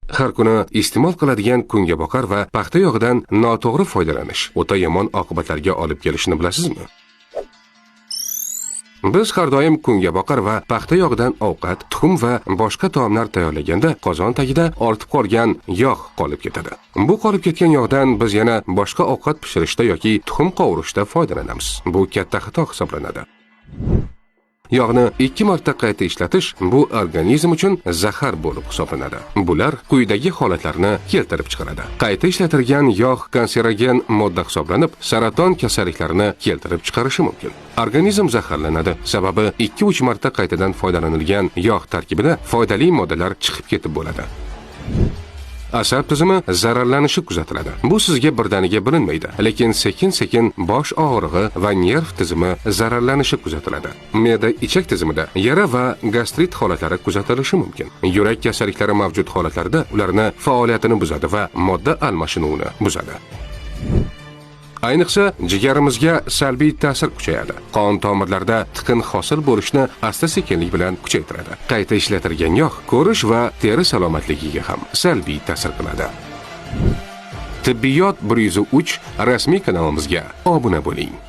Har kuni iste'mol qiladigan kungaboqar va paxta yog'idan noto'g'ri foydalanish o'ta yomon oqibatlarga olib kelishini bilasizmi? Biz har doim kungaboqar va paxta yog'idan ovqat, tuxum va boshqa taomlar tayyorlaganda qozon tagida ortib qolgan yog' qolib ketadi. Bu qolib ketgan yog'dan biz yana boshqa ovqat pishirishda yoki tuxum qovurishda foydalanamiz. Bu katta xato hisoblanadi. Yog'ni 2 marta qayta ishlatish bu organizm uchun zahar bo'lib hisoblanadi. Bular quyidagi holatlarni keltirib chiqaradi. Qayta ishlatilgan yog' kanserogen modda hisoblanib, saraton kasalliklarini keltirib chiqarishi mumkin. Organizm zaharlanadi. Sababi 2-3 marta qaytadan foydalanilgan yog' tarkibida foydali moddalar chiqib ketib bo'ladi. Asab tizimi zararlanishi kuzatiladi. Bu sizga birdaniga bilinmaydi, lekin sekin-sekin bosh og'rig'i va nerv tizimi zararlanishi kuzatiladi. Me'da ichak tizimida yara va gastrit holatlari kuzatilishi mumkin. Yurak kasalliklari mavjud holatlarda ularni faoliyatini buzadi va modda almashinuvini buzadi. Ayniqsa, jigarimizga salbiy ta'sir kuchayadi. Qon tomirlarida tiqin hosil bo'lishni asta-sekinlik bilan kuchaytiradi. Qayta ishlatilgan yog' ko'rish va teri salomatligiga ham salbiy ta'sir qiladi. Tibbiyot 103 rasmiy kanalimizga obuna bo'ling.